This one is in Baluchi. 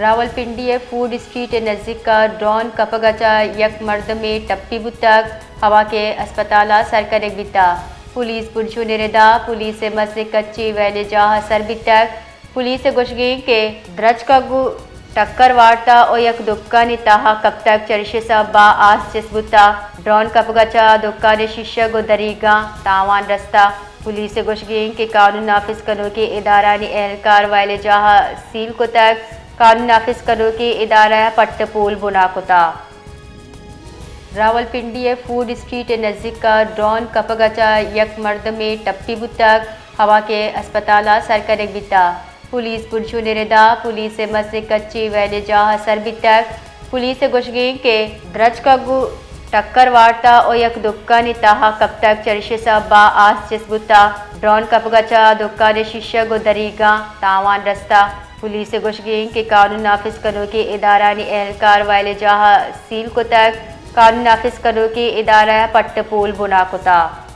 راولپنڈی ءِ فوڈ اسٹریٹ ءِ نزیک ءَ ڈرون کپگ ءَ چہ یک مردمے ٹپی بوتگ، ہوا کہ ہسپتال ءَ سر کنگ بیتگ۔ پولیس بنشون ءِ ردا پولیس ءِ مزن کچی ویل ءِ جاہ ءَ سر بیتگ۔ پولیس ءِ گوشگ انت کہ درچک ءَ گوں ٹکر وارتگ ءُ یک دکانے تہا کپتگ، چریشی ءِ سبب ءَ آس چست بوتگ۔ ڈرون کپگ ءَ چہ دکان ءِ شیشگ ءُ دریگاں تاوان رستگ۔ پولیس ءِ گوشگ انت کہ قانون نافذ کنوکیں ادارھانی اہلکار ویل ءِ جاہ ءَ سیل کتگ۔ قانون نافذ کنوکیں ادارہ ءَ پٹ ءُ پول بنا کتگ۔ راولپنڈی ءِ فوڈ اسٹریٹ ءِ نزیک ءَ ڈرون کپگ ءَ چہ یک مردمے ٹپی بوتگ، ہوا کہ ہسپتال ءَ سر کنگ بیتگ۔ پولیس بنشون ءِ ردا پولیس ءِ مزن کچی ویل ءِ جاہ ءَ سر بیتگ۔ پولیس ءِ گوشگ انت کہ درچک ءَ گوں ٹکر وارتگ ءُ یک دکانے تہا کپتگ، چریشی ءِ سبب ءَ آس چست بوتگ۔ ڈرون کپگ ءَ چہ دکان ءِ شیشگ ءُ دریگاں تاوان رستگ۔ پولیس ءِ گوشگ انت کہ قانون نافذ کنوکیں ادارھانی اہلکار ویل ءِ جاہ ءَ سیل کتگ۔ قانون نافذ کنوکیں ادارہ ءَ پٹ ءُ پول بنا کتگ۔